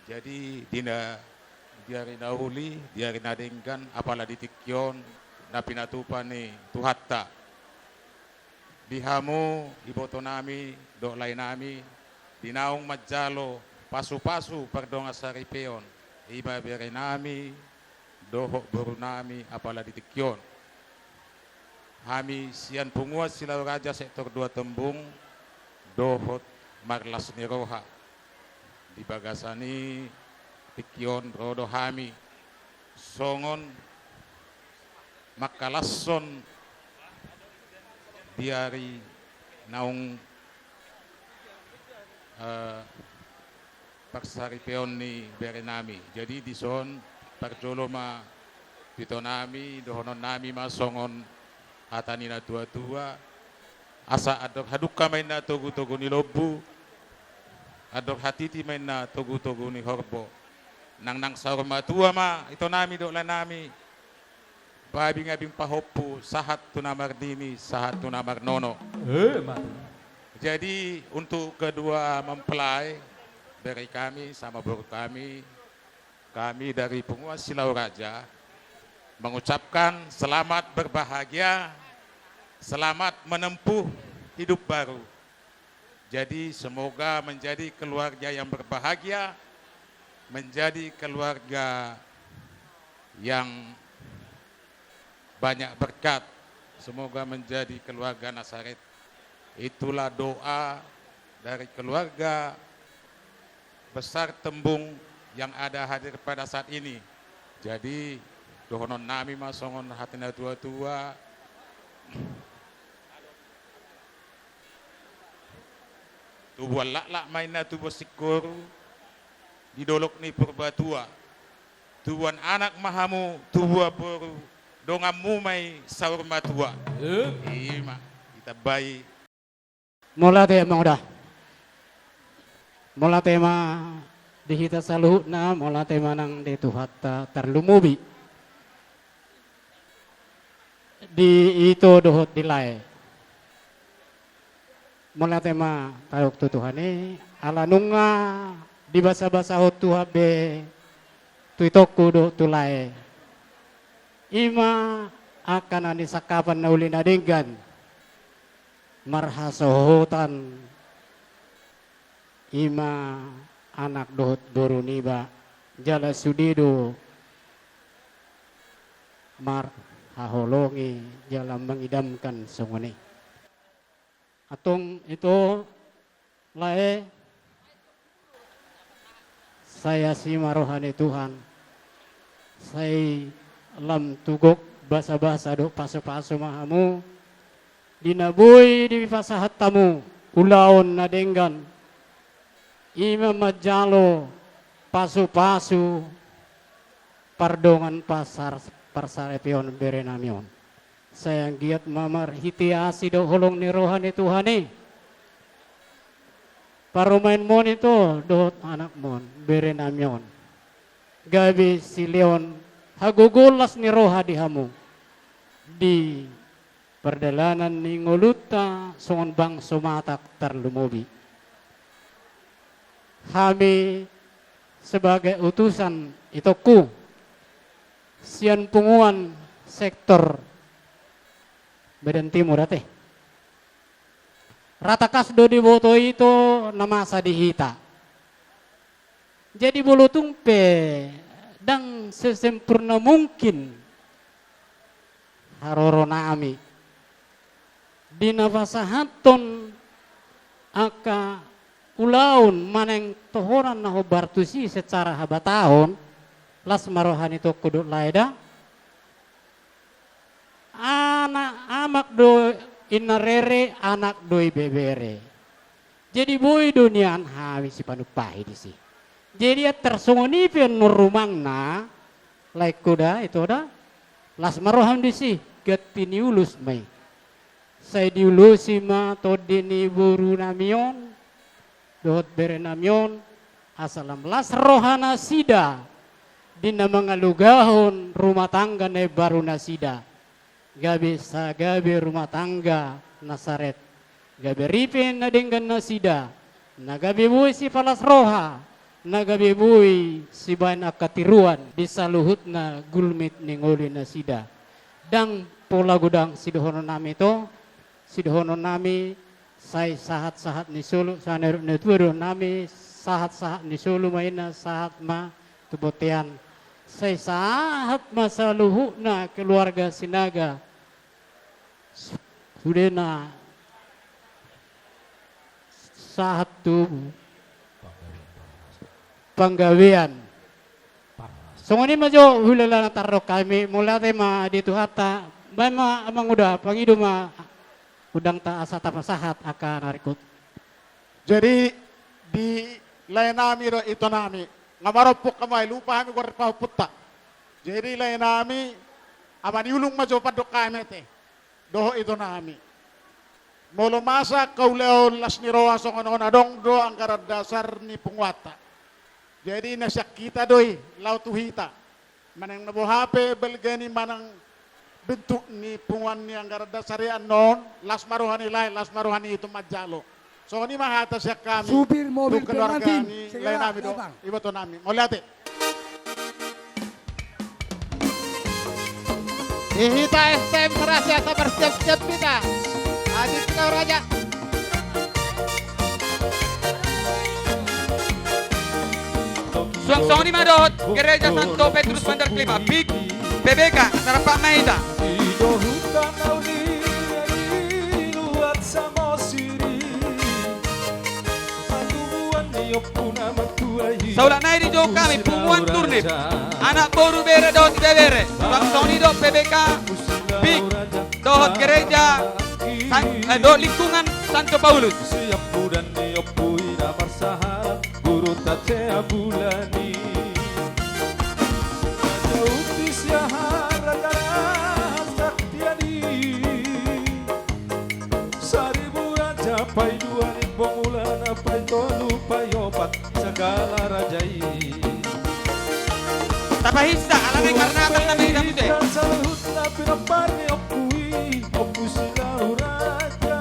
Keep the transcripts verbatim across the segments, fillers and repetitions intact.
Jadi di na, di ari na uli, di ari na denggan, apala di tingki on na pinatupa ni Tuhanta. Di hamu ibotonami dohot laenami, di naung manjalo pasupasu pardongansaripeon, i ma berenami dohot borunami apala di tingki on. Hami sian Punguan Silau Raja Sektor Dua Tembung dohot marlas ni roha. Di bagasan i tingki on ro do hami songon mangkalashon di ari naung, eh, parsaripeon ni berenami. Jadi dison parjolo ma tu itonami, dohononnami ma songon hata ni natuatua: Asa andor hadungka ma inna togutogu ni lombu, andor hatiti ma inna togutogu ni horbo. Nangnang saur matua ma itonami dohot laenami, pabingabing pahompu, sahat tu na marnini, sahat tu na marnono. Eh, mati. Jadi untuk kedua mempelai, bere kami sama boru kami, kami dari Punguan Silau Raja mengucapkan selamat berbahagia, selamat menempuh hidup baru. Jadi semoga menjadi keluarga yang berbahagia, menjadi keluarga yang banyak berkat. Semoga menjadi keluarga Nasaret. Itulah doa dari keluarga besar Tembung yang ada hadir pada saat ini. Jadi dohononnami ma songon hata ni natuatua: Tubuan laklak ma inna tubuan singkoru di dolok ni Purbatua. Tubuan anak ma hamu, tubuan boru, donganmu ma i saur matua. Eh? I ma, ditambai. Mauliate ma da. Mauliate ma di hita saluhutna, mauliate ma nang di Tuhanta tarlumobi di ito dohot di lae. Mauliate ma tauk tu Tuhan i, ala nunga dibasabasahon Tuhan be tu itongku dohot tu lae. I ma angka na nisangkapan na uli na denggan marhasohotan, i ma anak dohot boru niba, jala sude do marhaholongi jala mengidamkan songon i. Antong ito lae, sai asi ma roha ni Tuhan, sai lam tu gok basabasa dohot pasupasu ma hamu, di na boi dipasahat hamu ulaon na denggan, i ma manjalo pasupasu pardongan pasar-, parsaripeon berenami on. Sai anggiat ma marhite asi dohot holong ni roha ni Tuhan i, parumaenmon ito dohot anakmon, berenami on, gabe silehon hagogoon las ni roha di hamu di pardalanan ni ngolunta songon bangso Batak tarlumobi. Hami sebagai utusan itongku sian Punguan Sektor Medan Timur ate, ra tangkas do diboto ito na masa di hita. Jadi molo tung pe ndang sesempurna mungkin haroronami di na pasahathon angka ulaon manang tohonan na hombar tusi secara habatahon, las ma roha ni itongku dohot lae da. Anak, amak do inna rere, anak do ibebere. Jadi boi do nian hami sipanumpahi disi. Jadi antar songon i pe annon rumangna, laengku da, ito da, las ma roham disi, ganti ni ulos ma i. Sai diulosi ma tondi ni borunami on dohot berenami on, asa lam las rohanasida di na mangalugahon rumah tangga na imbaru nasida, gabe sa-, gabe rumah tangga na saret, gabe ripe na denggan nasida, na gabe boi sipalas roha, Na gabe boi sibaen angka tiruan di saluhutna gulmit ni ngolu nasida. Ndang pola godang sidohononnami, to, sidohononnami, sai sahat-sahat ni solu, sai na nidok ni natuatua do nami, sahat-sahat ni solu ma inna, sahat ma tu bontean. Sai sahat ma saluhutna keluarga Sinaga. Sudena sahat tu panggabean. Songon i ma jo hulala na tardok hami, mauliate ma di Tuhanta, baen ma amang uda, pangido ma undangta asa tapasahat angka na ringkot. Jadi, di laenami dohot itonami, nga marompok hamu ai, lupa hami goar pahompunta. Jadi, laenami, ama ni ulung ma jo pandok hami ate. Dohot itonami. Molo masa angka ulaon las ni roha songon on, adong do anggaran dasar ni punguanta. Jadi na sian hita do i, laho tu hita. Manang na boha pe balga ni manang bentuk ni punguan ni anggaran dasar i annon, las ma roha ni lae, las ma roha ni iton manjalo. Songon i ma hata sian hami tu keluarga ni laenami dohot ibotonami. Mauliate. Di hita S T M Serasi asa marsiap-siap hita. Adit Silau Raja. Suang songon i ma dohot Gereja Santo Petrus Bandar Kelima, BIK, P B K, tarpamma hita. Saulak nai dijou hami punguan Turnip, anak boru, bere dohot ibebere. Suang songon i do P B K, BIK, dohot gereja San-, eh, dohot lingkungan Santo Paulus. Saribu Raja, paidua, Limbong Mulana, paitolu, paiopat, Sagala Raja i. Tapahinsa, ala nai karna abang na meda muse. Saluhutna pinompar ni ompu i, Ompu Silau Raja,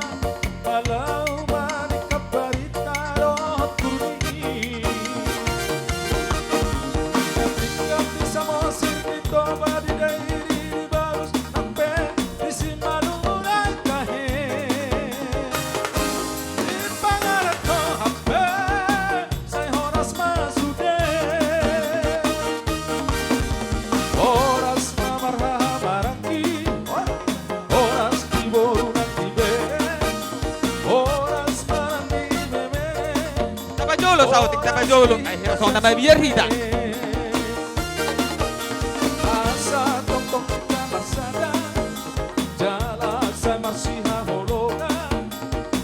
ala umani kabarita dohot turni. Tinggal di Samosir, di Toba, di Dairi, di Babus, ampe di Simalungun angka he. Di pangaranto ampe sai horas ma sude. Horas ma marhaha maranggi. Horas di boru nang di bere. Horas ma nang di bebere. Tapajolo saotik, tapajolo. Ai hira songon na mabiar hita. Asa tongtong hita marsada, jala sai marsihaholongan,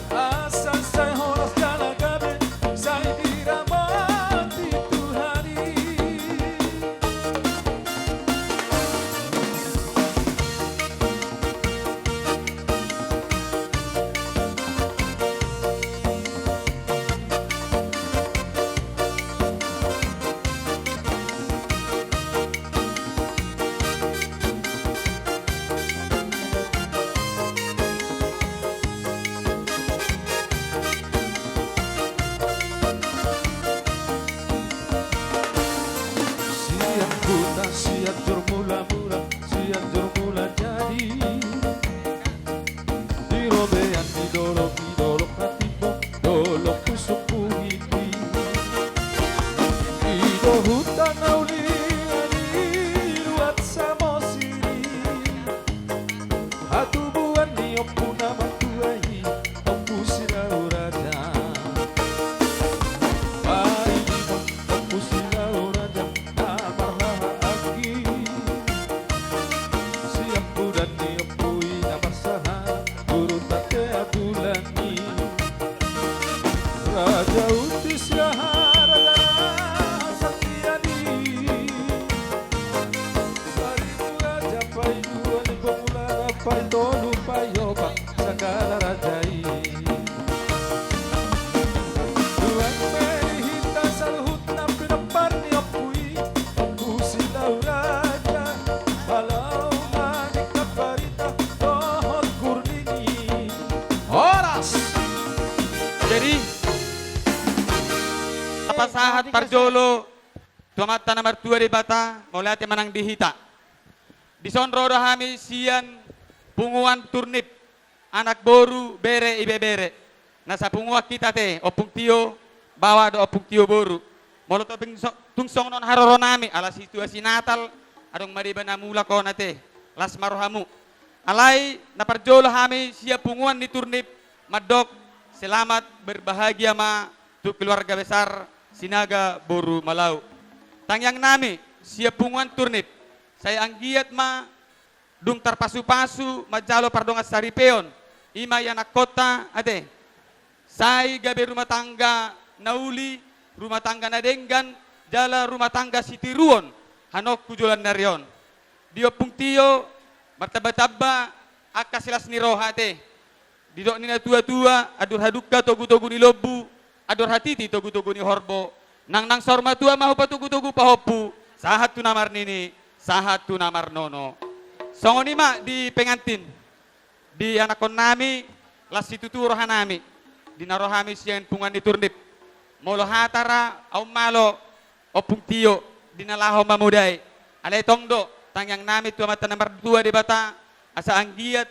asa sai horas jala gabe, sai diramoti Tuhan i. Sian huta, Sianjur Mulamula, Sianjur Mulajadi. Di robean, di dolok, di dolok Hatimbun, dolok Pusuk Puhiti. I do huta na uli, di luat Samosir i. Hatubuan ni ompu na martua i, Ompu Silau Raja. Ai di Ompu Silau Raja na marhaha anggi. Sian pudan ni ompu i na marsahat, guru tatea bulan i. Raja Uti Siahaan, Raja Raja Santiani. Parjolo tu Amanta na martua Debata, mauliate ma nang di hita. Dison ro do hami sian punguan Turnip, anak boru, bere, ibebere. Na sapunguan hita ate, Ompung Tio baoa dohot Ompung Tio boru. Molo tung so-, tung songon on haroronami, ala situasi Natal, adong ma deba na mulak on ate, las ma rohamu. Alai na parjolo hami sian punguan ni Turnip mandok selamat berbahagia ma tu keluarga besar Sinaga boru Malau. Tangiangnami sian punguan Turnip, sai anggiat ma dung tarpasupasu manjalo pardongan saripeon, i ma ianakkonta ate. Sai gabe rumah tangga na uli, rumah tangga na denggan, jala rumah tangga sitiruon hanok tu joloan ni ari on. Di Ompung Tio martambatamba angka silas ni roha ate. Didok ni na tuatua, andor hadungka togutogu ni lombu, andor hatiti togutogu ni horbo. Nang nang saur matua ma hupatogutogu pahompu, sahat tu na marnini, sahat tu na marnono. Songon i ma di pengantin, di anakkonnami, las situtu rohanami di na ro hami sian punguan ni Turnip. Molo hata ra, aut malo, Ompung Tio, di na laho mamodai. Alai tong do tangiangnami tu Amanta na martua Debata, asa anggiat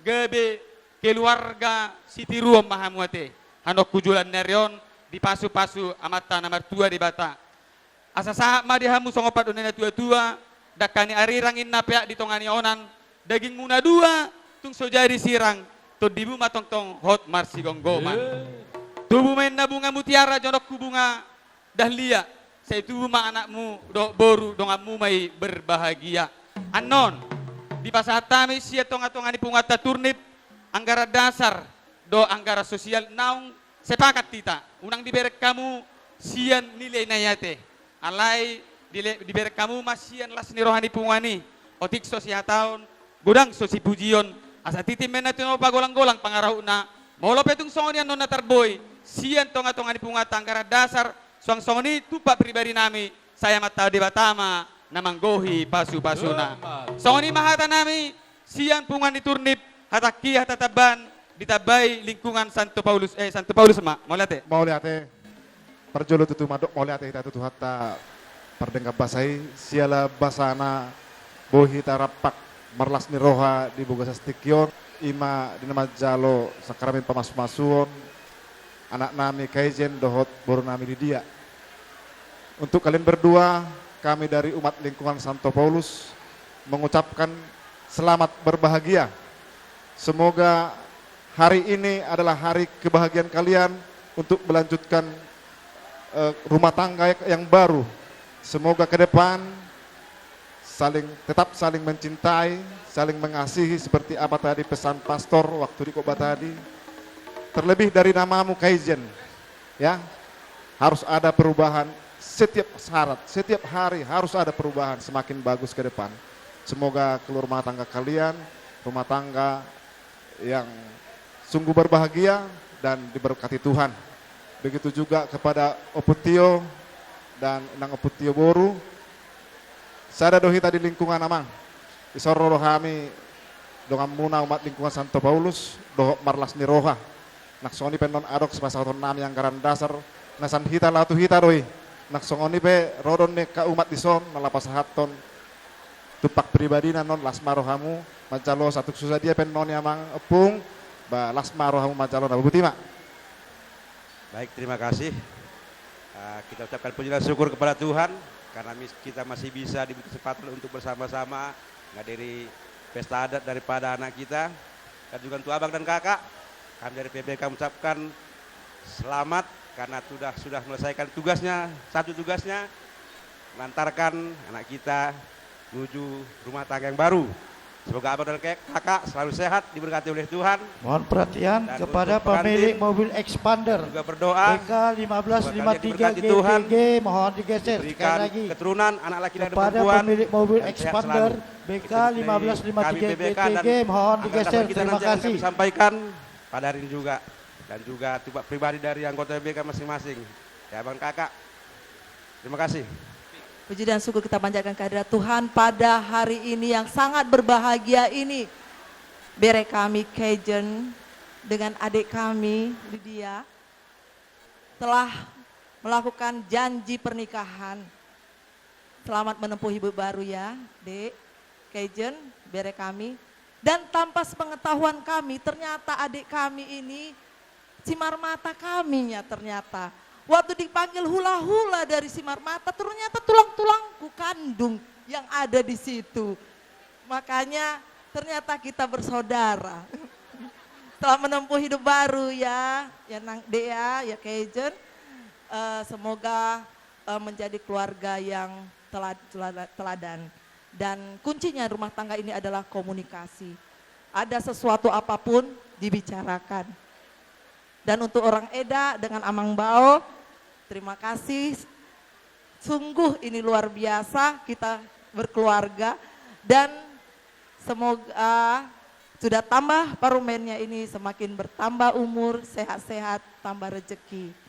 gabe keluarga sitiruon ma hamu ate, hanok tu joloan ni ari on, dipasupasu Amanta na martua Debata. Asa sahat ma di hamu songon pandok ni na tuatua, dangka ni arirang ninna peak di tonga ni onan, dagingmuna dua tung so jadi sirang, tondimu ma tongtong hot marsigomgoman. Tubu ma ninna bunga mutiara, jonokku bunga dahlia, sai tubu ma anakmu dohot boru, donganmu ma i berbahagia. Annon, dipasahat hami sian tongatonga ni punguanta Turnip anggaran dasar dohot anggaran sosial, naung sepakat hita, unang dibereng hamu sian nilai na i ate. Alai dile-, dibereng hamu ma sian las ni roha ni punguan i, otik so sihataon, godang so sipujion, asa tintin ma ninna tinopa, golanggolang pangarahutna. Molo pe tung songon i annon na tarboi sian tongatonga ni punguanta anggaran dasar, suang songon i tumpak pribadinami, sai Amanta Debata ma na manggohi pasupasuna. Songon i ma hatanami sian punguan ni Turnip, hatangki hata tamban, ditambai lingkungan Santo Paulus, eh, Santo Paulus ma. Mauliate. Mauliate. Parjolo tutu mandok mauliate hita tu Tuhanta pardenggan basa i, siala basana boi hita rampak marlas ni roha di Bagasan tingki on, i ma di na manjalo sakramen pamasumasuon anaknami Kaizen dohot borunami Lidia. Untuk kalian berdua, kami dari umat lingkungan Santo Paulus mengucapkan selamat berbahagia. Semoga hari ini adalah hari kebahagiaan kalian untuk melanjutkan, eh, rumah tangga yang baru. Semoga ke depan saling, tetap saling mencintai, saling mengasihi seperti apa tadi pesan pastor waktu di khotbah tadi. Terlebih dari namamu Kaizen, ya, harus ada perubahan setiap saat, setiap hari harus ada perubahan semakin bagus ke depan. Semoga keluar rumah tangga kalian, rumah tangga yang sungguh berbahagia dan diberkati Tuhan. Begitu juga kepada Ompung Tio dan Inang Ompung Tio boru. Sada do hita di lingkungan, Amang. Dison ro do hami donganmuna umat lingkungan Santo Paulus dohot marlas ni roha. Nang songon i pe annon adong sipasahatonnami anggaran dasar, na sian hita laho tu hita do i. Nang songon i pe ro do ni angka umat dison na laho pasahathon tumpak pribadina annon, las ma rohamu manjalo, sahat tu sadia pe annon i Amang Ompung, ba las ma rohamu manjalo, na boti ma. Baik, terima kasih. Ah, kita ucapkan puji dan syukur kepada Tuhan karena mis-, kita masih bisa diberi kesempatan untuk bersama-sama menghadiri pesta adat daripada anak kita. Dan juga untuk abang dan kakak, kami dari P P K mengucapkan selamat karena sudah, sudah menyelesaikan tugasnya, satu tugasnya, mengantarkan anak kita menuju rumah tangga yang baru. Semoga abang dan kak-, kakak selalu sehat, diberkati oleh Tuhan. Mohon perhatian kepada pemilik mobil expander B K lima belas lima tiga G T G, mohon digeser. Sekali lagi, kepada pemilik mobil expander B K lima belas lima tiga G T G, mohon digeser. Terima kasih. Sampaikan pada hari ini juga, dan juga tumpak pribadi dari anggota B K masing-masing. Ya, abang kakak. Terima kasih. Puji dan syukur kita panjatkan kehadirat Tuhan pada hari ini yang sangat berbahagia ini. Bere kami Kaizen dengan adik kami Lidia telah melakukan janji pernikahan. Selamat menempuh hidup baru ya, Dek, Kaizen, bere kami. Dan tanpa sepengetahuan kami, ternyata adik kami ini simarmata kami ya ternyata. Waktu dipanggil hula-hula dari simarmata, ternyata tulang-tulangku kandung yang ada di situ. Makanya ternyata kita bersaudara. Telah menempuh hidup baru ya, ya Nang Dea, ya Kaizen. Eh, semoga, eh, menjadi keluarga yang telad-, telada-, teladan. Dan kuncinya rumah tangga ini adalah komunikasi. Ada sesuatu apapun, dibicarakan. Dan untuk orang Eda dengan Amang Bao, terima kasih. Sungguh ini luar biasa kita berkeluarga. Dan semoga sudah tambah parumaennya ini semakin bertambah umur, sehat-sehat, tambah rezeki.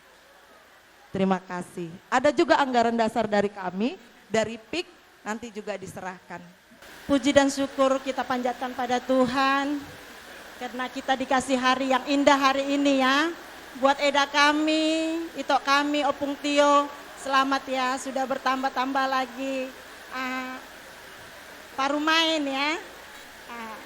Terima kasih. Ada juga anggaran dasar dari kami, dari pik, nanti juga diserahkan. Puji dan syukur kita panjatkan pada Tuhan, karena kita dikasih hari yang indah hari ini ya. Buat Eda kami, Ito kami, Opung Tio, selamat ya, sudah bertambah-tambah lagi, ah, parumaen ya. Ah,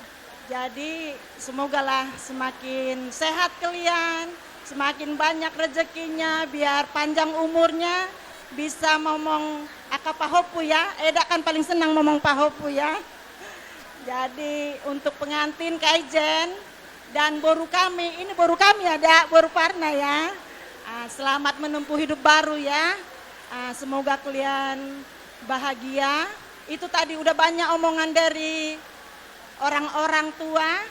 jadi semogalah semakin sehat kalian, semakin banyak rezekinya, biar panjang umurnya, bisa momong angka pahompu ya. Eda kan paling senang momong pahompu ya. Jadi untuk pengantin Kaizen dan boru kami, ini boru kami ya, Dea, boru Parna ya. Ah, selamat menempuh hidup baru ya. Ah, semoga kalian bahagia. Itu tadi udah banyak omongan dari orang-orang tua,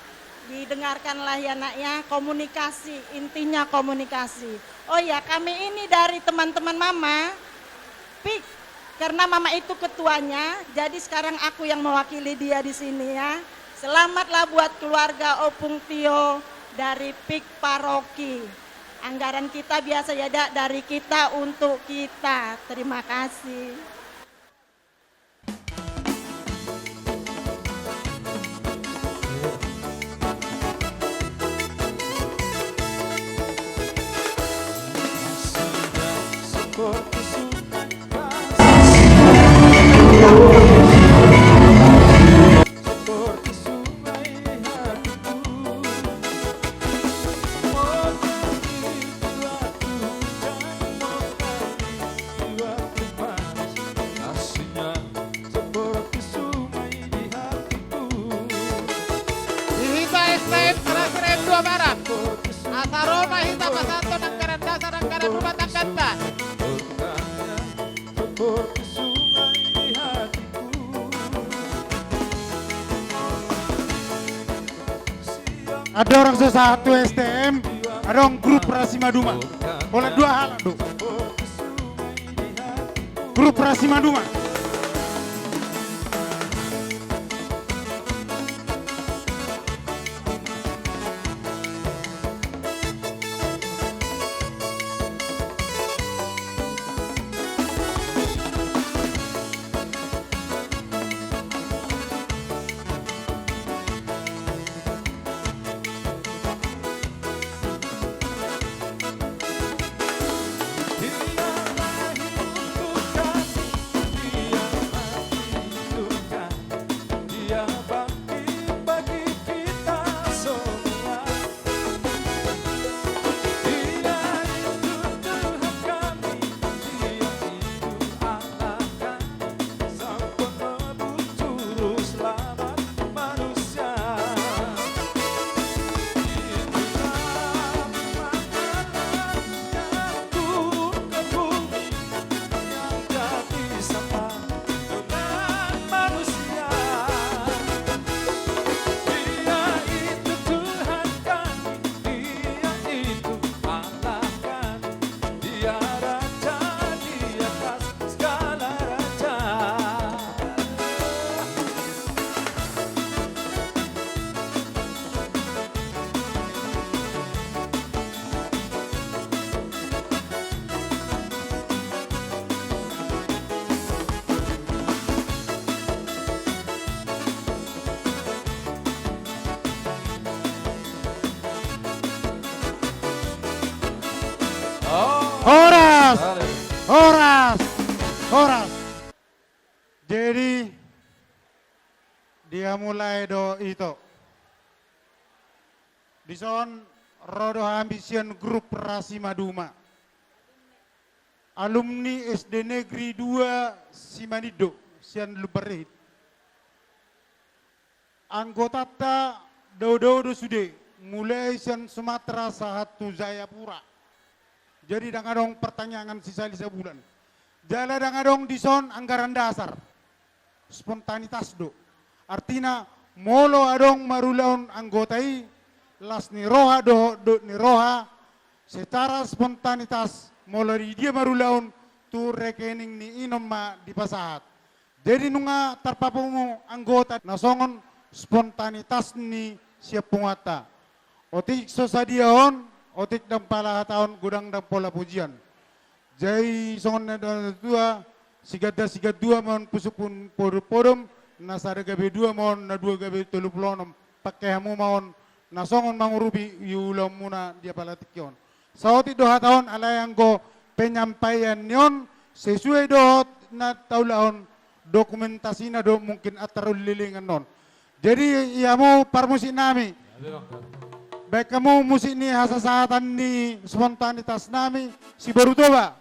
didengarkanlah ya, Nak, ya, komunikasi, intinya komunikasi. Oh ya, kami ini dari teman-teman Mama, pik, karena Mama itu ketuanya, jadi sekarang aku yang mewakili dia di sini ya. Selamatlah buat keluarga Opung Tio dari pik paroki. Anggaran kita biasa ya, Dak, dari kita untuk kita. Terima kasih. Di hita S T M Keras Rendu Amara, asa ro ma hita pasahathon anggaran dasar anggaran rumah tangganta. Adong orang so sahat tu S T M, adong grup Rasimaduma. Bola dua halak do. Grup Rasimaduma. Horas! Horas! Jadi, dia mulai do ito. Dison ro do hami sian grup Rasi Maduma. Alumni S D Negeri dua Simanindo, sian Lumban Rihit. Anggotanta dao-dao do sude, mulai sian Sumatera sahat tu Jayapura. Jadi ndang adong partangiangan sisali sabulan. Jala ndang adong dison anggaran dasar. Spontanitas do. Artina, molo adong marulaon anggota i, las ni roha dohot dok ni roha, secara spontanitas, molo di dia marulaon, tu rekening ni i non ma dipasahat. Jadi nunga tarpapungu anggota na songon spontanitas ni sian punguanta. Otik so sadia on, otik ndang pola hataon, godang ndang pola pujian. Jadi songon na dua, siganda sigandua ma on pusuk pun podom-podom, na sada gabe dua ma on, na dua gabe tolu pulu onom. Pake hamu ma on, na songon mangurupi di ulaonmuna di apala tingki on. Saotik do hataon, alai anggo penyampaian ni on sesuai dohot na taulahon, dokumentasina do mungkin antar ulililingan on. Jadi, i hamu parmusik nami. Baen hamu musik ni hasasahatan ni spontanitas nami, si Boru Toba.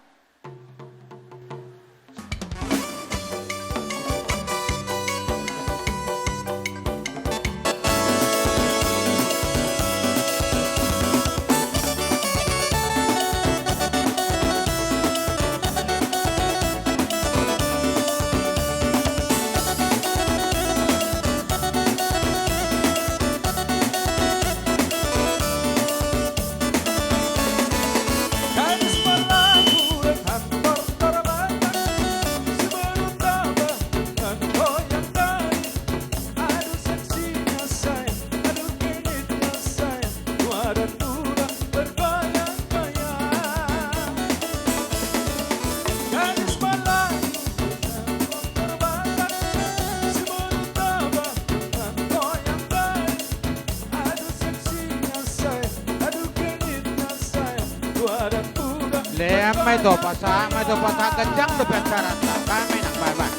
Lean ma ito, pasahat ma ito, pasahat, ganjang dope acaranta. Baen ma, Inang, baen, baen.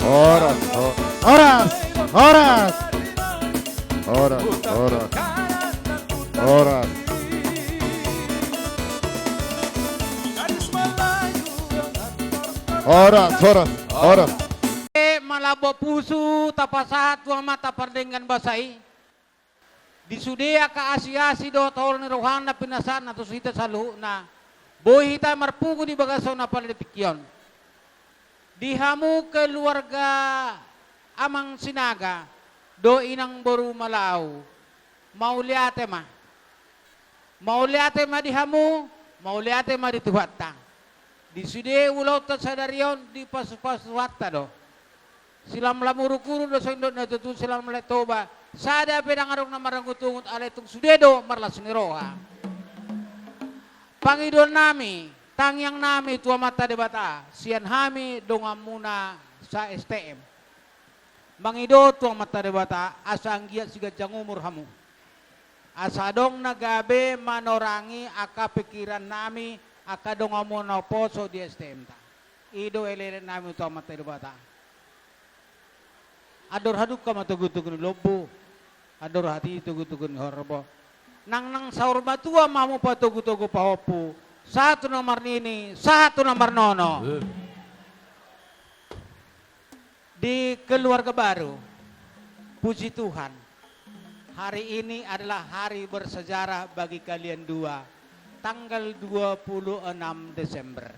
Horas, ho-, horas, horas. Horas, horas. Horas. Horas, horas, horas. E, malambok pusu tapasahat tu Amanta Pardenggan Basa i. Di sude angka asi-asi dohot holong ni rohana pinasahatna tu hita saluhutna, boi hita marpungu di bagasan apala tingki on. Di hamu keluarga Amang Sinaga dohot Inang boru Malau, mauliate ma. Mauliate ma di hamu, mauliate ma di Tuhanta. Di sude ulaonta sadari on dipasu-pasu Tuhanta do. Silamlam uruk-uruk do songon nidok na tutu, silamlam Toba, sada pe ndang adong na marungut-ungut, alai tung sude do marlas ni roha. Pangidoan nami, tangiang nami tu Amanta Debata, sian hami donganmuna sa-S T M. Mangido tu Amanta Debata, asa anggiat siganjang umur hamu. Asa adong na gabe manorangi angka pikiran nami, angka donganmuna na poso di S T M-ta. I do elekelek nami tu Amanta Debata. Andor hadungka ma togu-togu ni lombu, andor hatiha togu-togu ni horbo. Nang, nang saur matua ma hamu patogu-togu pahompu, sahat tu na marnini, sahat tu na marnono. Di keluarga baru, puji Tuhan, hari ini adalah hari bersejarah bagi kalian dua, tanggal dua puluh enam Desember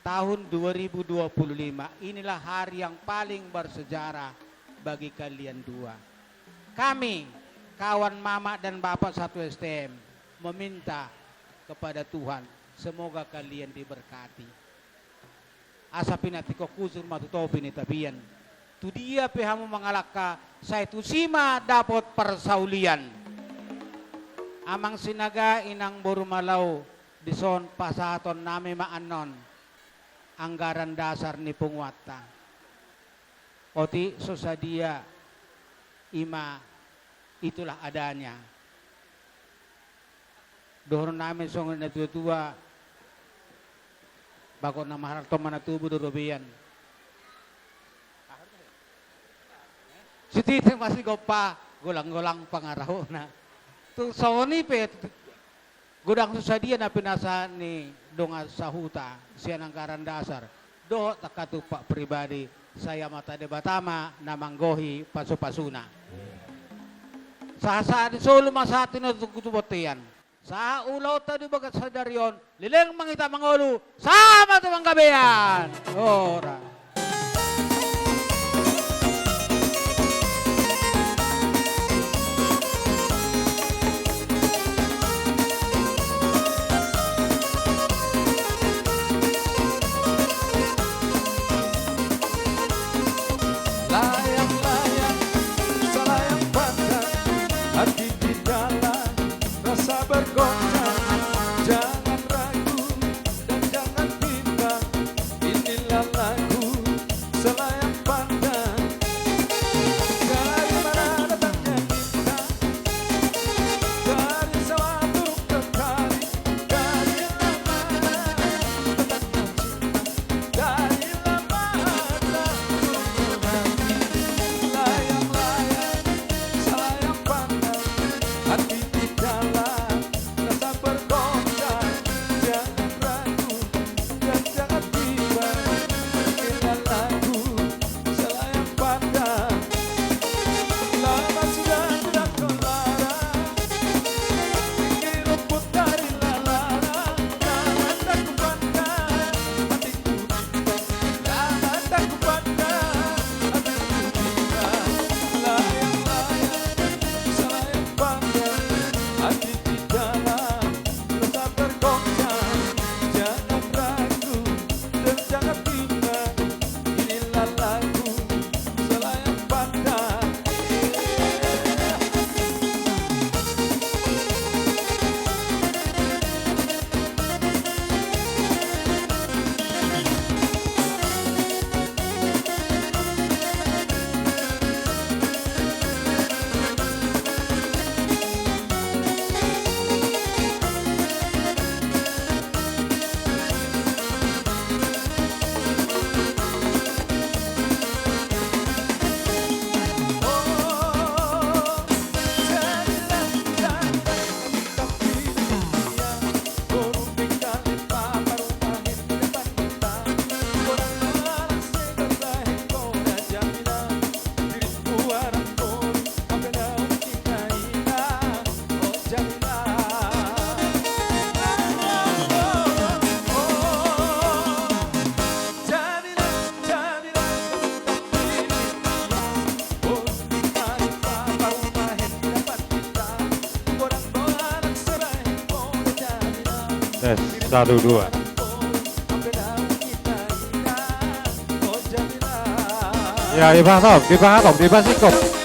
tahun dua ribu dua puluh lima. Inilah hari yang paling bersejarah bagi kalian dua. Kami, kawan mama dan bapak satu S T M, meminta kepada Tuhan, semoga kalian diberkati. Asa pinantikhon hujur ma tu topi ni tapian. Tudia pe hamu mangalangka, sai tusi ma dapot parsaulian. Amang Sinaga, inang boru Malau, dison pasahaton nami ma annon anggaran dasar ni punguanta. Otik so sadia, ima itulah adanya. Dohonon nami songon na tua-tua, bagot na marhalto ma na tubu do robean. Sititi ma sigompa, golang-golang pangarahutna. Tung songon i pe, godang so sadia na pinasahat ni dongan sahuta sian anggaran dasar dohot angka tumpak pribadi, sai Amanta Debata ma na manggohi pasu-pasuna. Sahat-sahat ni solu ma sahat tu na tu bontean. Sahat ulaonta di bagasan sadari on, leleng ma hita mangolu, sahat ma tu panggabean. Ora. Layang-layang, salayang pandang, hati di dalam rasa bergoncang. Jangan ragu dan jangan bimbang, inilah lagu Selayang Pandang. Dari mana datangnya bintang? Dari sawah turun ke kali, dari mana datangnya cinta? Dari mana turun ke kali? Layang-layang, salayang pandang, hati di dalam rasa bergoncang. Jangan ragu dan jangan bimbang, inilah lagu Selayang Pandang. Lama sudah tidak kau larang, tinggi rumput dari lalang, lama tak kupandang, hatiku bimbang, lama tak kupandang, hatiku bimbang. Layang-layang, salayang pandang, hati di dalam rasa bergoncang. Jangan ragu dan jangan bimbang, inilah lagu Selayang Pandang. Tes, satu, dua. Ya, dipahatop, dipahatop, dipasingkop.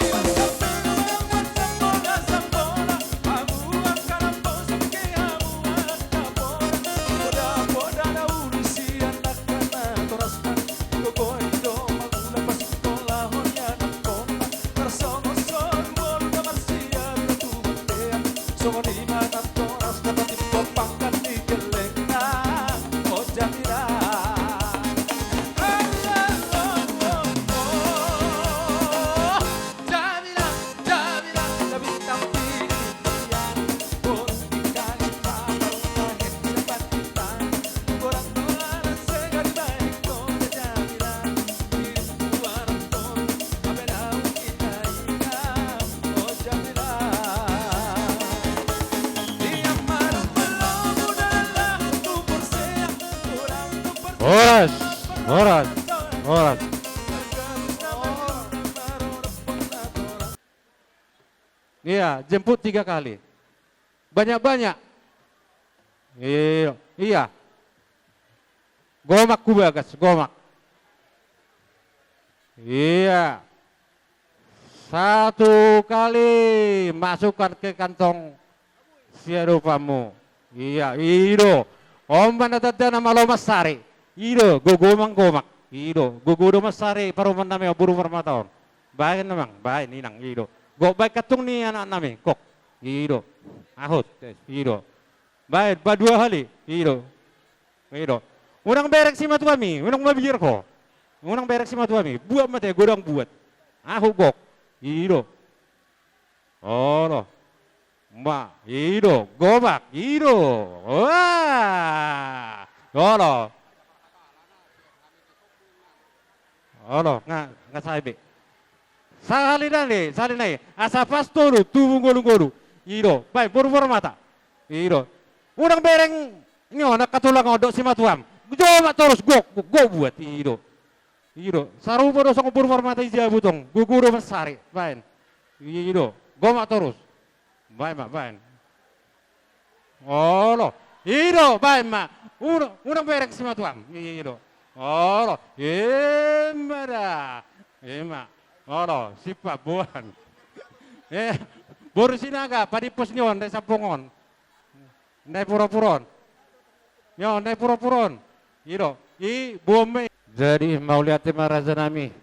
Horas, horas, horas. Iya, jemput tiga kali. Banyak-banyak. Iya, iya. Gomak ku bagas, gomak. Iya. Satu kali masukkan ke kantong siadopanmu. Iya, i do. On ma na tanda na malo mansari. I do, gogo manggomak. I do, gogo do mansari parumaennami on, boru Parmata on. Baen amang, baen inang, i do. Gok, baen kantung ni anaknami, gok. I do. Ahut, i do. Baen, baen dua hali, i do. I do. Unang bereng simatuami, unang mabiar ho. Unang bereng simatuami, buat ma ate, godang buat. Ahut, gok. I do. Olo. Ma, i do, gomak, i do. Wah. Olo. Olo, nga, nga sae be. Sahali nai, sahali nai. Asa pas tolu, tubu ngolu-ngolu. I do, baen, boru Parmata. I do. Unang bereng, ni on, angka tulang on dohot simatuam. Gomak torus, gok, gok, gok buat. I do. I do. Sarupa do songon boru Parmata i jabu tong. Gogo do mansari. Baen. I do. Gomak torus. Baen ma, baen. Olo. I do, baen ma. Unang, unang bereng simatuam. I do. Olo. I ma da. I ma. Olo, sipaboan. Eh, boru Sinaga, padimpos ni on, ndai sampung on. Ndai pura-pura on. Yo, ndai pura-pura on. I do. I, boan ma i. Jadi, mauliate ma rajanami.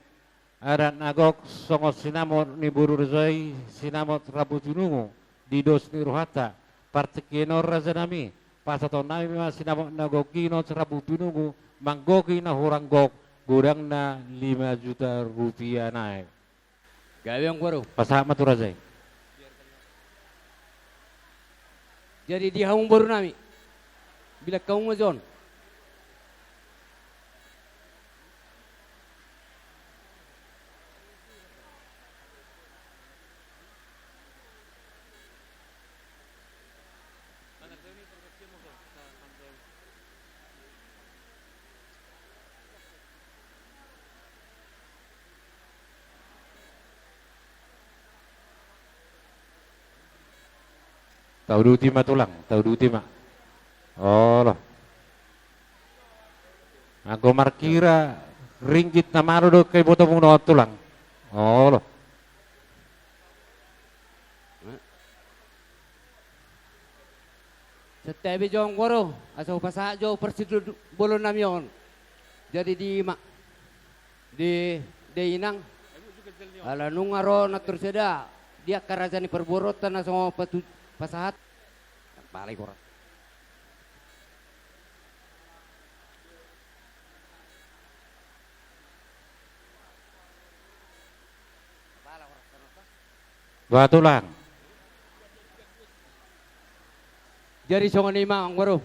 Adat na gok songon sinamot ni boru raja i, sinamot rambu pinungu, di dos ni rohanta, partingkian on rajanami, pasahatonnami ma sinamot na gok i, sinamot rambu pinungu, manggohi na hurang gok, godangna lima juta rupiah nai. Gabe amang boru. Pasahat ma tu raja i. Jadi di hamu borunami. Bilang hamu ma jo on. Tauduti ma tulang, tauduti ma. Olo. Anggo markira ringgit na malo do angka ibotomuna on tulang. Olo. Santabi jo amang boru, asa hupasahat jo parsindu bolonnami on. Jadi di ma, di, di inang. Ala nunga ro na torseda di angka raja ni parboruonta na songon patu, pasahat. Balik orang. Bah tulang. Jadi songon i ma amang boru.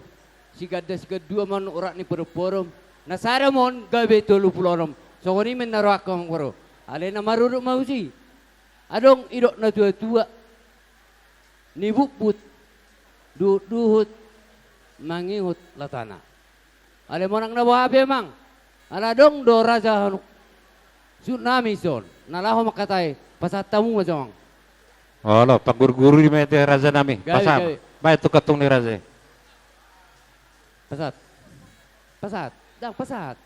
Siganda sigandua ma on urat ni podompodom. Na sada ma on gabe tolu pulu onom. Songon i ma na rohangku amang boru. Alai na marudut ma tusi. Adong didok na tuatua. Nibutbut duhutduhut mangihut latana. Alai manang na boha pe amang, ala adong do raja hanu suhutnami dison na laho mangkatai, pasahat hamu ma jo amang. Olo, panggurguru di ma ate rajanami. Gabe, pasahat. Gabe. Baen tu kantung ni raja i. Pasahat. Pasahat. Dang, pasahat.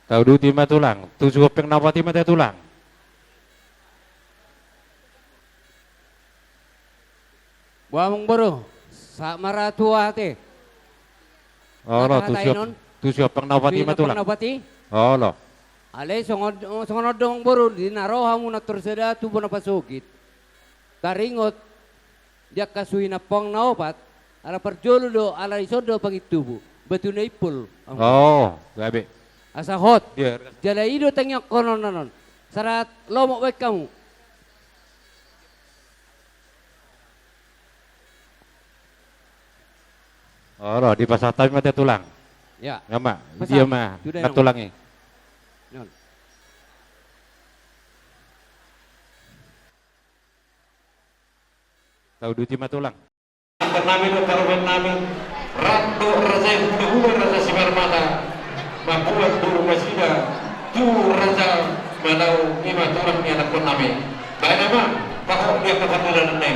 Tauduti ma tulang, tujuh hopeng na opat i ma ate tulang. Boha amang boru, sahat ma ra tu aha ate. Olo, tujuh hopeng na opat i ma tulang. Olo. Alai songon, songon on do amang boru, di na ro hamu na torseda tu bona pasogit. Taringot di angka suhi na pong na opat, ala parjolo do, ala dison do pangintubu, batu na impul. Oh, gabe. Asa hot. Jala i do tangiangkon on nanon. Sarat lomo baen hamu. Olo, dipasahat hami ma ate tulang. Ya. Nama, dia ma, na tulang i. Tauduti ma tulang. Nami do parumaennami, rap do raja i hulahula raja Simarmata, mambuat boru nasida tu raja Manau, i ma tulang ni anakkonnami. Baen amang, pahot di angka pandilanan na i.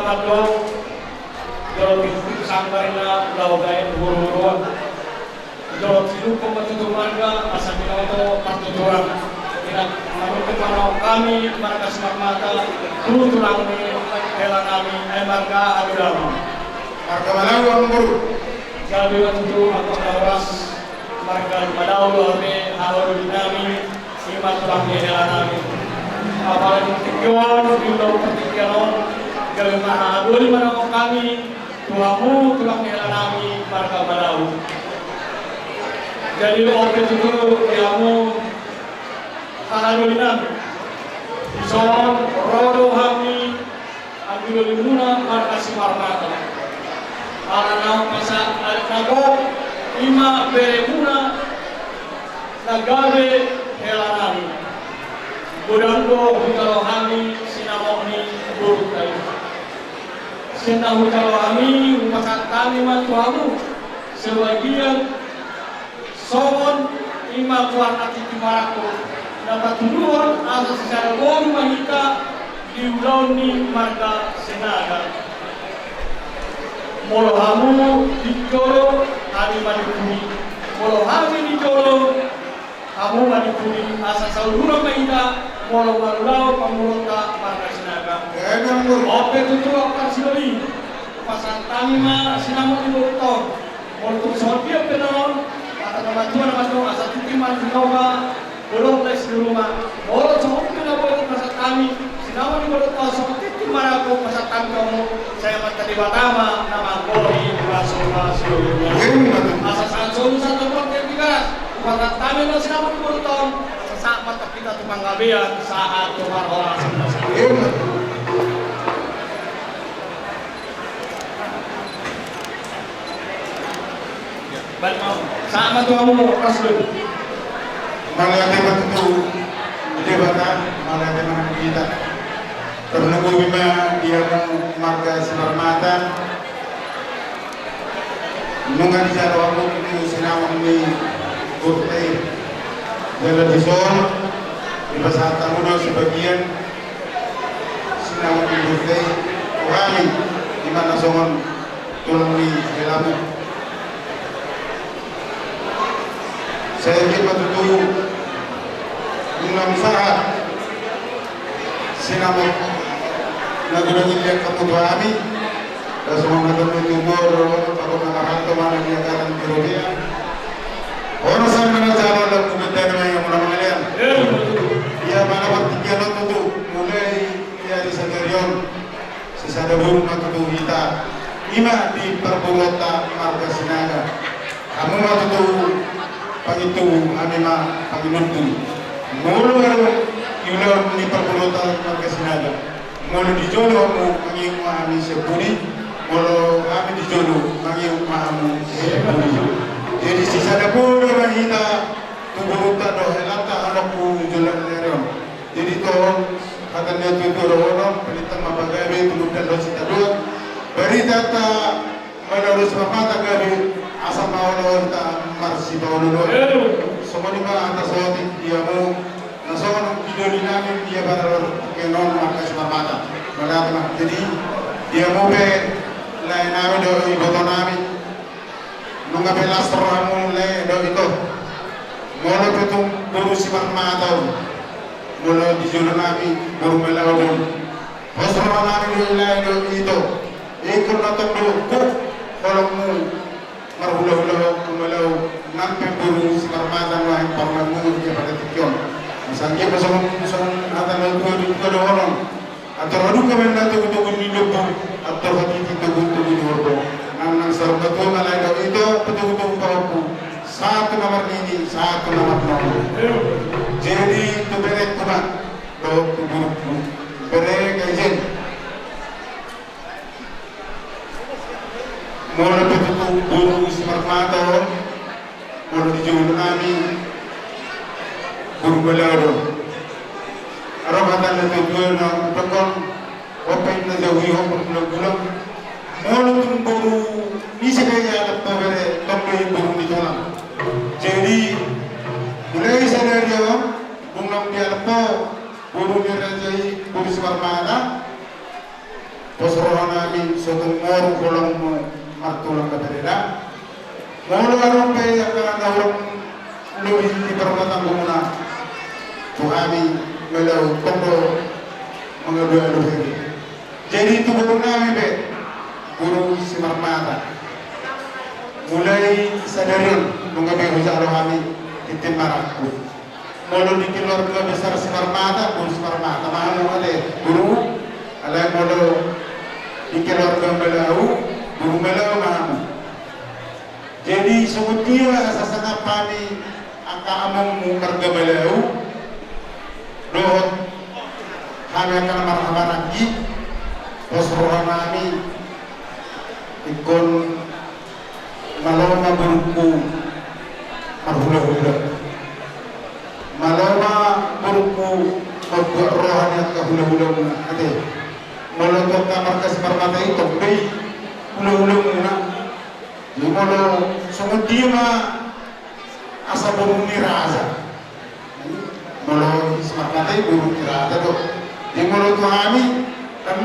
Mardom, jolo titik sambarna laho gabe huru-huruan. Jolo titik ma tutu marga asa binoto partuturan. Ina manungkun ma hami marga Simarmata, tu tulang ni hela nami, ai marga Adudama. Marga Malau, Amang Boru. Gabe ma tutu angka na horas marga Malau, dohot haha doli nami, i ma tulang ni hela nami. Apala di tingki on, di ulaon partingkian on, gabe ma haha doli ma nangkok hami tu hamu tulang ni hela nami marga Malau. Jadi, oke tutu di hamu haha doli nami. Dison ro do hami anggi doli muna marga Simarmata. Ala na pasahat adat na gok, i ma bere muna na gabe hela nami. Godang do hujalo hami sinamot ni borunta i. Sian na hujalo hami, hupasahat hami ma tu hamu sebagian songon i ma goar na tintin marangkup, na patuduhon asa sisada boru ma hita di ulaon ni marga Sinaga. Molo hamu di jolo, hami ma di pudi. Molo hami di jolo, hamu ma di pudi. Asa saluhuran ma hita molo marulaon pangulunta marga Sinaga. Ope tutu, angka parsidoli, pasahat hami ma sinamot ni borunta on. Molo tung songon dia pe na on, hata na matua na mandok, asa tintin ma di noga, godang les di ruma. Molo songon dia na boi pasahat hami, sinamot ni borunta on, songon tintin marangkup pasahat hami tu hamu, sai Amanta Debata ma na manggori pasu-pasu. Asa sahat solu sahat tu bontean Tigaras, pasahat hami ma sinamot ni borunta on, asa sahat ma hita tu panggabean, sahat tu parhorasan. Balik ma. Sahat ma tu hamu, Rasul. Mauliate ma tutu di Debata, mauliate ma nang di hita. Tarlumobi ma di hamu marga Simarmata. Nunga dijalo hamu tutu sinamot ni borunta i. Jala dison, dipasahat hamu do sebagian sinamot ni borunta i tu hami, i ma na songon tulang ni helamu. Sai anggiat ma tutu unang sahat sinamot na godang i diangkat tu hami. Asa songon hata ni tutu, ro, takut na marhalto ma na niagatan di robean. Horas ma na jalo, lagu bendana ma ia muna mangalean. Ia ma na partingkian on tutu, mulai ia di sadari on. Sisada boru ma tutu hita, i ma di parboruonta marga Sinaga. Hamu ma tutu pangintubu, hami ma panginundul. Molo adong di ulaon ni parboruonta marga Sinaga, molo di jolo hamu, mangihut ma hami sian pudi. Molo hami di jolo, mangihut ma hamu sian pudi. Jadi sisada boru ma hita tu borunta dohot helanta, anakku, joloan ni ari on. Jadi toho hata ni natuatua dohonon, palintang ma pagabe tu gondang dohot sitadoan. Baritanta Malau dohot Simarmata gabe, asa maolo-olo hita marsipaolo-oloan. Songon i ma hata saotik di hamu na songon anggi doli nami di apala dohot kenon marga Simarmata. Mauliate ma. Jadi di hamu pe lae nami dohot iboto nami, nunga pe las rohamu lae dohot ito. Molo pe tung boru Simarmata on, molo di jolo nami boru Malau do on, pos roha nami do i lae dohot ito. Ingkon na tong do gok holongmu marhulahula tu Malau, nang pe boru Simarmata nuaeng parumaenmu di apala tingki on. Asa anggiat ma songon, songon hata ni natuatua dohonon. Antor hadungka ma inna togutogu ni lombu, antor hatiti togutogu ni horbo. Nang, nang saur matua ma lae dohot ito, patogutogu pahompu. Sahat tu na marnini, sahat tu na marnono. Jadi tu berengku ma dohot tu borungku. Bere, Kaizen. Molo pe tutu boru Simarmata on, molo di jolo nami boru Malau do. Adong hata ni natuatua na umpekkon, ope inna jabu i hombar gulang-gulang. Molo tung boru ni ise pe ia, lam pe bere, tong do i boru ni tulang. Jadi mulai sadari on, dung lam dialap ho boru ni raja i, boru Simarmata, Pos roha nami, so tung moru holongmu martulang gabe reda. Molo adong pe angka na hurang lobi di parmatanggunmuna, tu hami Malau tong do mangalualu hami. Jadi tu boru nami pe, boru Simarmata. Mulai sadari on nunga be hujalo hami tintin marangkup. Molo di keluarga besar Simarmata, boru Simarmata ma hamu ate, boru. Alai molo di keluarga Malau, boru Malau ma hamu. Jadi songon dia asa sangap hami angka amongmu marga Malau dohot hami angka na marhahamaranggi, pos roha nami ingkon malo ma borungku marhulahula. Malo ma borungku mambuat roha ni angka hulahulamuna ate. Molo tu angka marga Simarmata i tong do i hulahulamuna. Jadi molo songon dia ma asa boru ni raja. Molo Simarmata i boru ni raja do. Jadi molo tu hami kan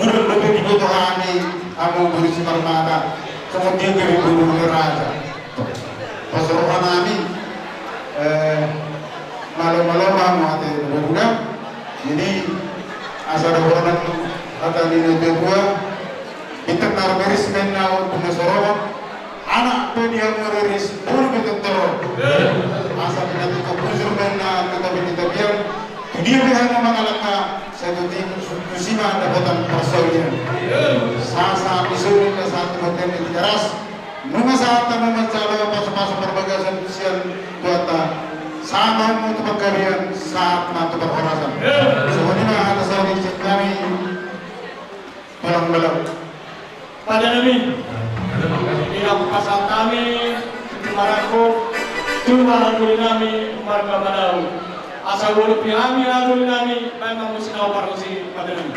murang dope diboto hami hamu boru Simarmata. Songon dia gabe boru ni raja. Pos roha nami, eh, malo-malo ma hamu ate boru da. Jadi asa dohonon hata ni natua-tua. Bintang na riris ma inna, ombun na so ro. Anak pe di hamu riris, boru pe tongtong ro. Asa pinatupa bujur ma inna tu tapian ni tapian. Tu dia pe hamu mangalangka, sai tu si ma dapotan parsaulian. Sahat-sahat ni solu, sahat tu bontean ni Tigaras. Nunga sahat hamu manjalo pasu-pasu parbagason sian Tuhanta. Sahat hamu tu panggabean, sahat ma tu parhorasan. Songon i ma hata sahat sian hami. Tulang Malau. Pande nami. Di na hupasahat hami, marangkup, tu hahadoli nami, marga Malau. Asa hualupi hami, hahadoli nami, baen ma muse na parmusikan, pande nami.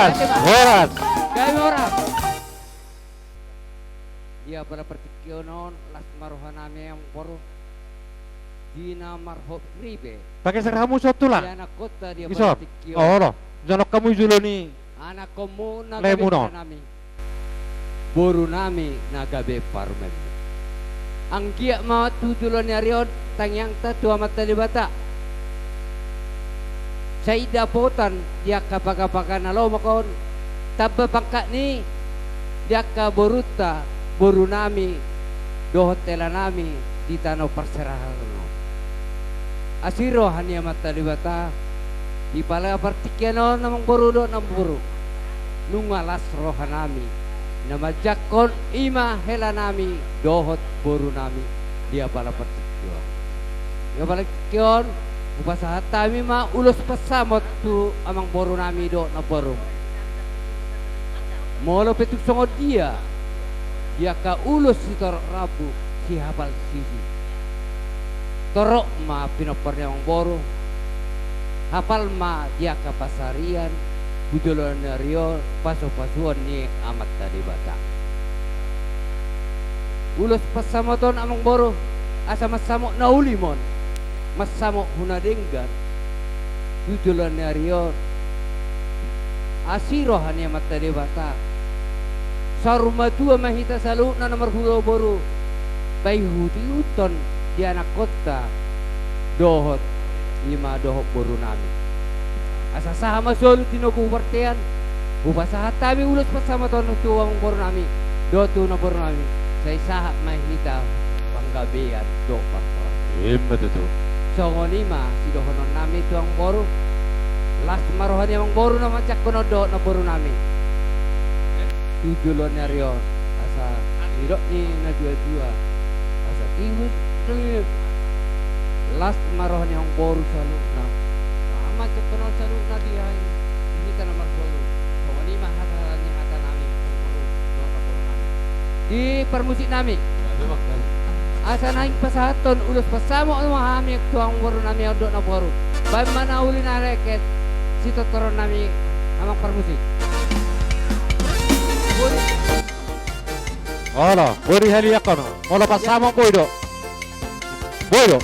Horas. Gabe horas. Di apala partingkian on, las ma rohanami amangboru. Di na marhot ripe. Pageser hamu son, Tulang. Di anakkonta di apala partingkian on. Olo. Jonok hamu jolo ni. Anakkonmuna gabe helanami. Borunami na gabe parumaenmu. Anggiat ma tu joloan ni ari on tangiangta tu Amanta Debata. Sai dapotan di angka paga-paga na lomak on, tamba pangkatni di angka borunta, borunami, dohot helanami di tano parserahan on. Asi roha ni Amanta Debata, di apala partingkian on amangboru dohot namboru. Nunga las rohanami, na manjangkon i ma helanami, dohot borunami, di apala partingkian on. Di apala partingkian on, hupasahat hami ma ulos pansamot tu amangborunami dohot namboru. Molo pe tung songon dia, di angka ulos sitorop rambu, sihapal sisi. Torop ma pinompar ni amangboru, hapal ma di angka pansarian, tu joloan ni ari on, pasu-pasuon ni Amanta Debata. Ulos pansamot on amangboru, asa mansamot na uli ma on, mansamot hu na denggan, tu joloan ni ari on. Asi roha ni Amanta Debata. Saur matua ma hita saluhutna na marhula boru. Paihut-ihuthon di anakkonta. Dohot, i ma dohot borunami. Asa sahat ma solu tinogu hu bontean. Hupasahat hami ulos pansamot on tu amangborunami. Dohot tu namborunami. Sai sahat ma hita panggabean dohot parhorasan. Ima tutu. Songon i ma sidohononnami tu amangboru. Las ma roha ni amangboru na manjangkon on dohot namborunami. Tu joloan ni ari on. Asa didok ni na dua-dua. Asa tihut. Las ma roha ni amangboru saluhutna. Na manjangkon on saluhutna di hita na marboru. Songon i ma hata ni hatanami. Di parmusiknami. Asa naeng pasahathon ulos pansamot ma hami tu amangborunami on dohot namboru. Baen ma na uli na lengket sitortoronnami amang parmusik. Olo, boi dihaliangkon. Molo pansamot boi do. Boi do.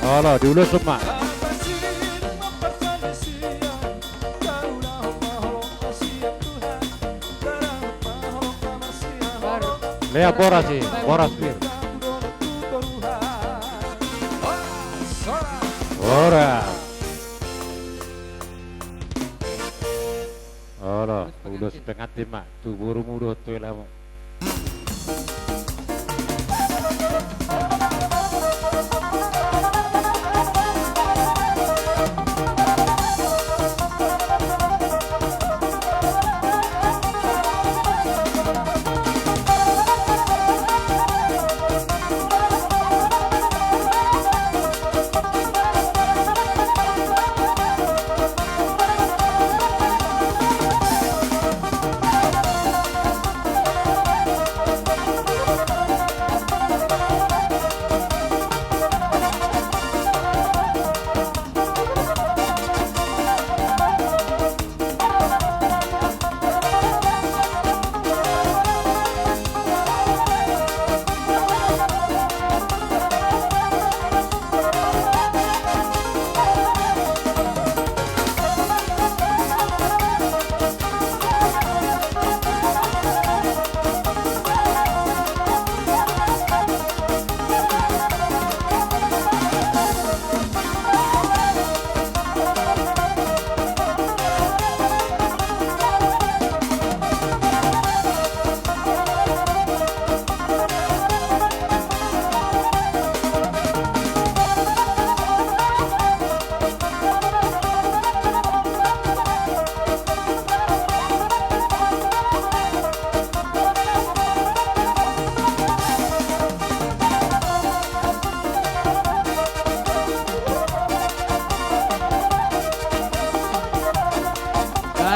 Olo, diulos ma. Lea boras i, boras pir. Boras. Olo, ulos pengantin ma tu borumu dohot tu helamu.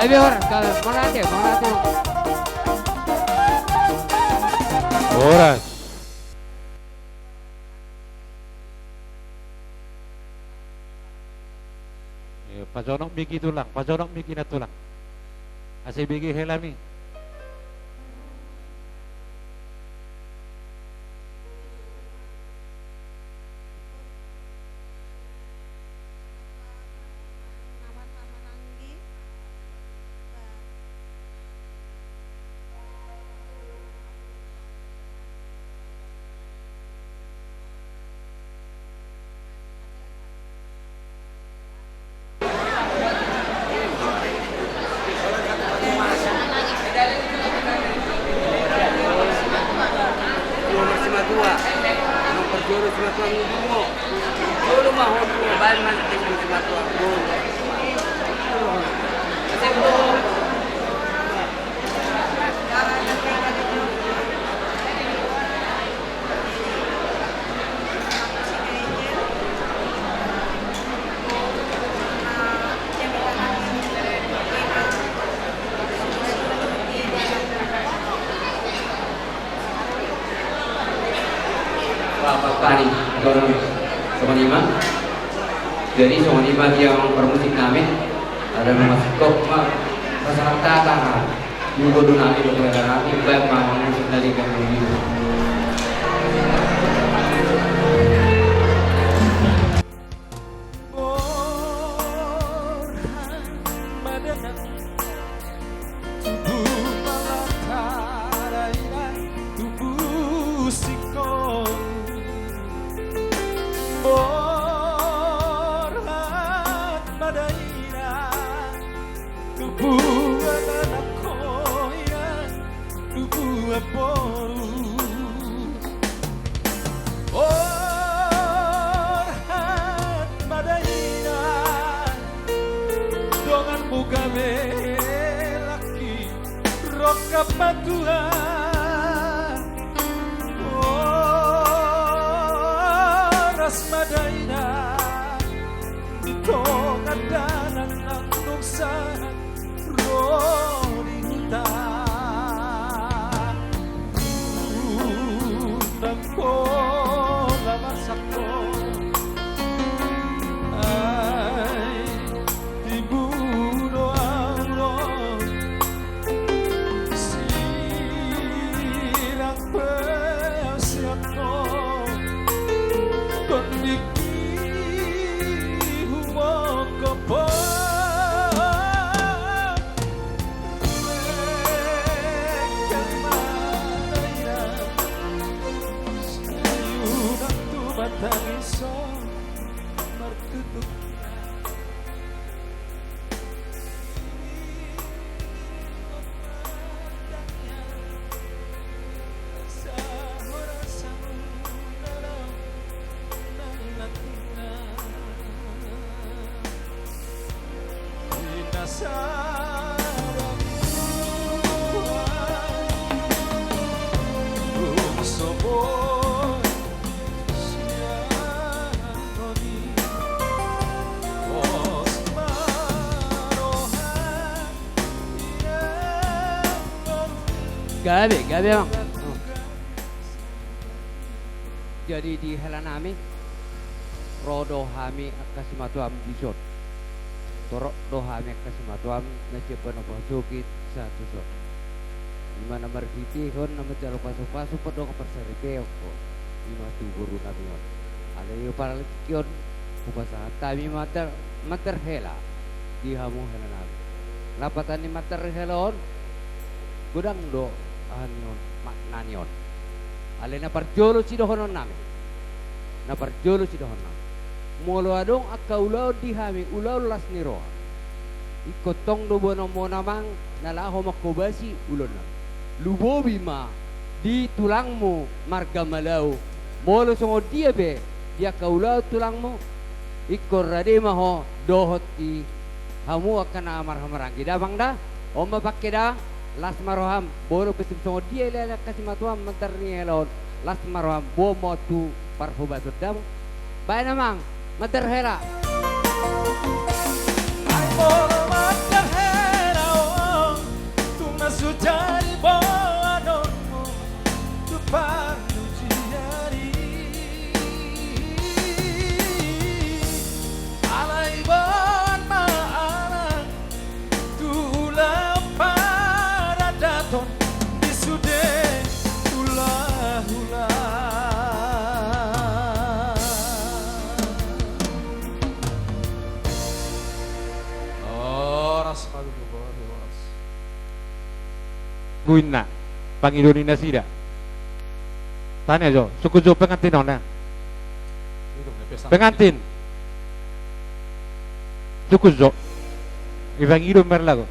Gabe horas, gabe, mauliate, mauliate. Horas. Eh, pajonok mik i tulang, pajonok mik i na tulang. Asa dibege helami. Bapak Pani, songon i ma. Jadi songon i ma di amang parmusik nami. Ada nama sikok ma. Pasahat tangan. Minggu dua nanti, dua puluh nanti, baik, Mang, Mang, Mang, dari Gang Budi. Borhat ma dainang, tubu ma latara ina, tubu singkop. Borhat ma dainang, tubu anakkonami, tubu boru. Borhat ma dainang, donganmu gabe laki, rongkap ma tulang. Horas ma dainang, di tonga dalan nang dongsa ro di huta. Undang pola marsangkot, ai tibu do ahu ro. Sirang pe siap ho, tondingki humongkop ho. Lengkeng ma dainang, sai unang tu batang ison martutup. Gabe, gabe, Amang. Jadi di hela nami, ro do hami angka simatuam dison. Torop do hami angka simatuam na sian Panopa Sogit sahat tuson. Ima na marhitehon na manjalo pasupasu, pandok parsaripeon ho. Ima tu boru nami on. Alai di partingkian on, hupasahat hami mantar, mantar hela di hamu hela nami. Lapatan ni mantar hela on, godang do aha ni on, makna ni on. Alai na parjolo sidohonon nami. Na parjolo sidohonon nami. Molo adong angka ulaon di hami, ulaon las ni roha, ingkon tong do boanonmu on, Amang, na laho manghobasi ulaon nami. Lumobi ma di tulangmu marga Malau. Molo songon dia pe di angka ulaon tulangmu, ingkon rade ma ho dohot di hamu angka na marhahamaranggi. Da, Amang, da? On ma pangke, da. Las ma roham, molo pe tung songon dia ilehon angka simatuam mantar ni hela on, las ma roham, boan ma ho tu parhobason, da, Amang. Baen, Amang, mantar hela. Molo mantar hela Guinna, pangido ni nasida. Tane jo, sungkun jo pengantin on, ya. Pengantin. Sungkun jo. Ipangido marlagu.